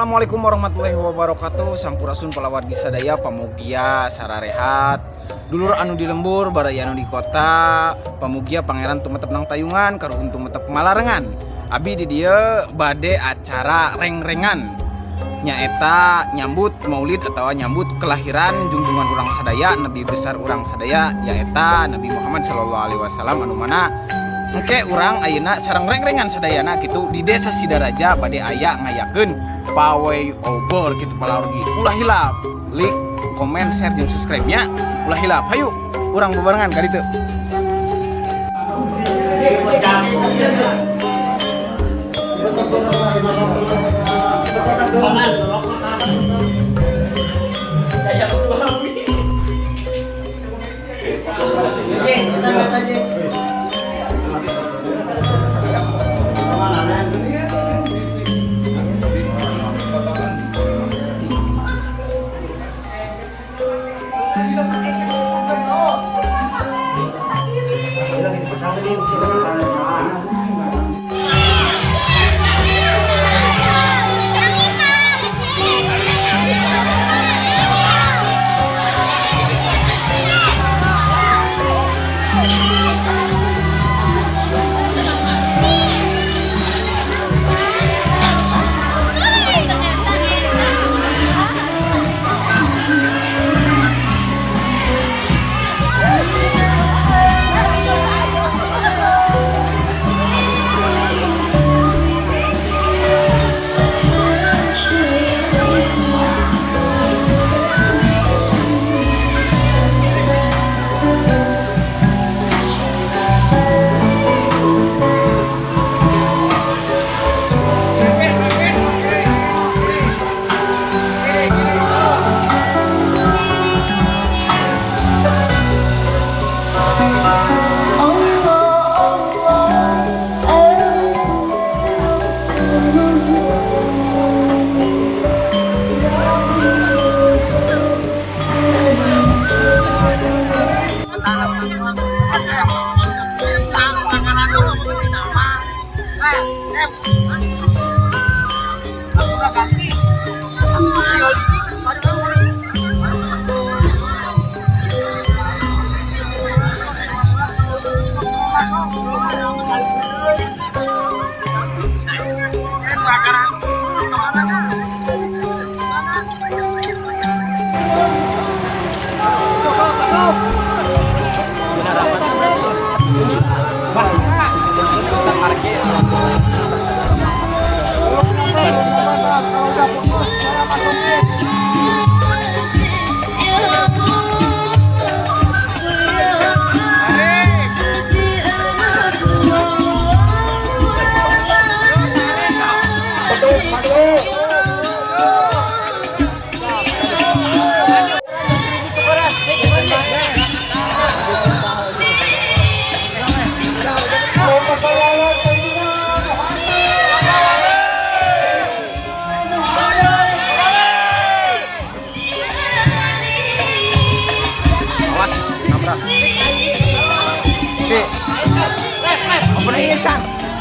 Assalamualaikum warahmatullahi wabarakatuh. Sampurasun palawargi sadaya, pamugia sararehat. Dulur anu di lembur, baraya anu di kota, pamugia pangeran tumetep nang tayungan, karuhun tumetep malarengan. Abi di dieu bade acara rengrengan. Nyaeta nyambut maulid atau nyambut kelahiran junjungan urang sadaya, nabi besar urang sadaya, nyaeta Nabi Muhammad sallallahu alaihi wasallam anu mana engke urang ayeuna sareng rengrengan sadayana kitu di desa Sidaraja bade aya ngayakeun pawai obor kitu palawargi. Ulah hilap like, komen, share jeung subscribe-nya. Ulah hilap. Hayu urang bebarengan ka ditu.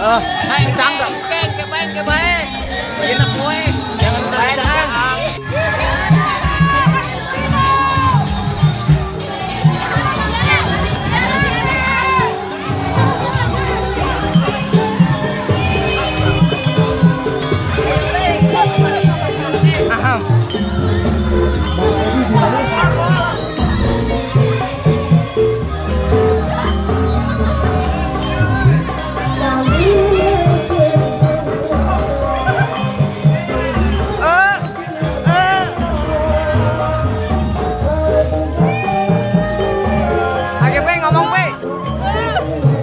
Canggah. Aham.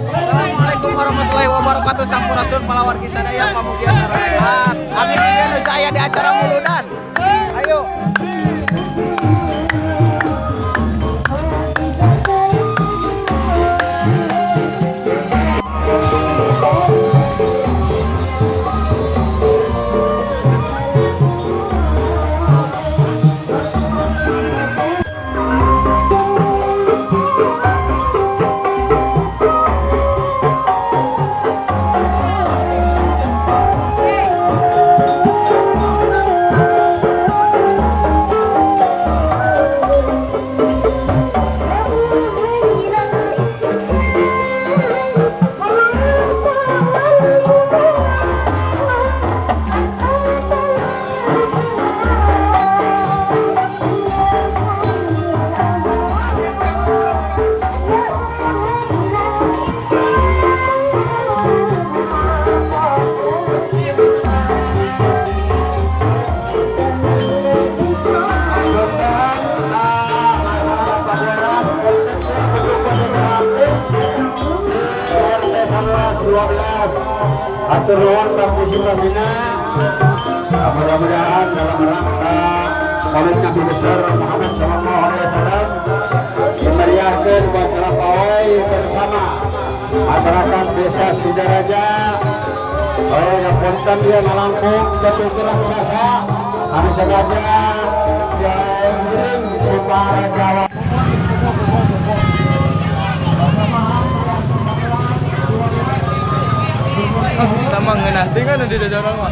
Assalamualaikum warahmatullahi wabarakatuh. Sampurasun palawargi sadaya, pamugia sarehat. Amin ieu nuju aya di acara muludan. Ayo. Atur nuhun Kang Pramina. Mudah-mudahan dalam rangka Maulid Nabi besar Muhammad sallallahu alaihi wasallam memeriahkan masalah pawai bersama masyarakat desa Sidaraja. Punten dia ngalangkung ketutur raksasa anu sengaja diiring ku para jawa. Sama ngeunah teh kan di daerah mah.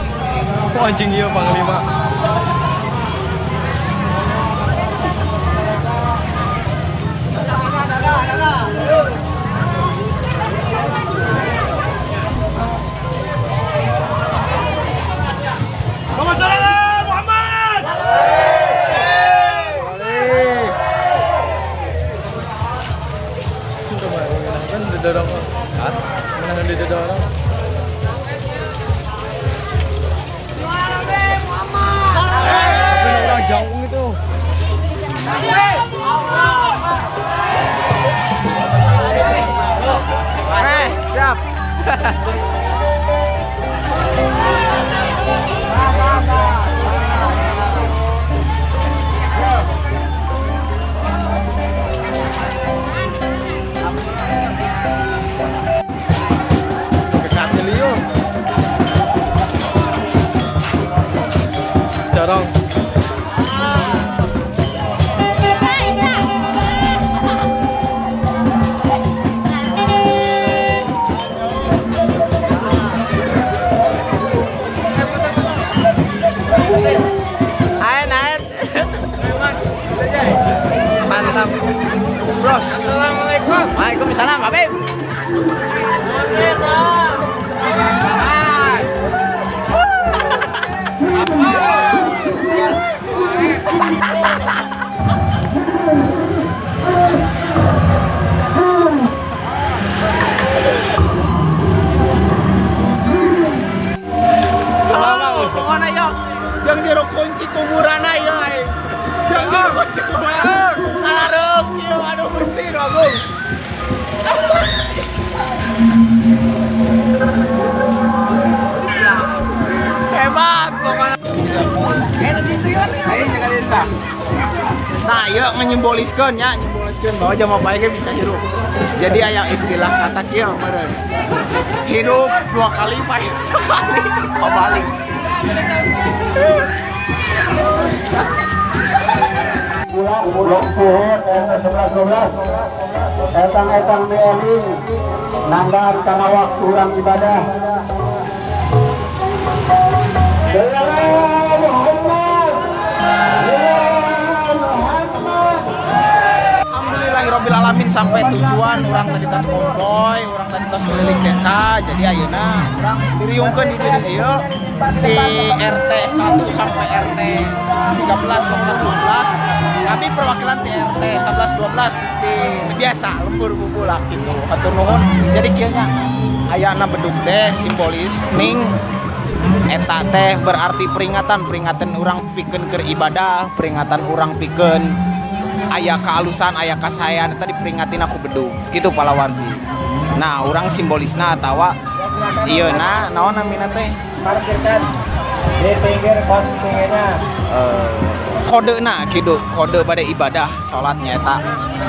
Oh anjing ieu panglima. Muhammad. Kan di daerah mah. Hah? Mana di daerah? Jangkung itu. Siap. Kekati liu. Jarang. Mantap, bros. Assalamualaikum. Waalaikumsalam, Habib. Oh, pokoknya yo, yang jero kunci kuburan ayo, yang jero kunci kuburan. Alarm, yo, aduh berhenti dong. Hebat pokoknya. Ayo jangan minta. Nah, yuk menyimboliskan ya, nyimboliskan bahwa jama baiknya bisa hidup. Jadi aya istilah kata kieu meureun. Hidup dua kali pahit sekali, kebalik. Bubulak, Longpuhur, RT 11-12, etang-etang meeling, nandang kana waktu urang ibadah. Ya Muhammad, ya Muhammad. Alhamdulillahirabbil alamin sampai tujuan. Urang tadi tas konvoy, urang tadi tas keliling desa. Jadi ayeuna urang diriungkeun di dieu ieu di RT 1 sampai RT 13 12 12. Kami perwakilan di RT 11 12 di biasa lembur bubulak gitu. Hatur nuhun. Jadi kieu nya, ayana bedug teh simbolis ning eta teh berarti peringatan, peringatan urang pikeun keur ibadah, peringatan urang pikeun aya kealusan, aya kasayan tadi peringatin aku bedug gitu, palawargi. Nah, urang simbolisna atawa iya, nah, naon namina teh? Parkirkan di pinggir pos pinggirnya. Kode na gitu, kode pada ibadah salatnya eta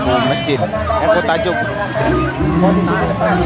ku masjid ku tajuk. Posisi depan.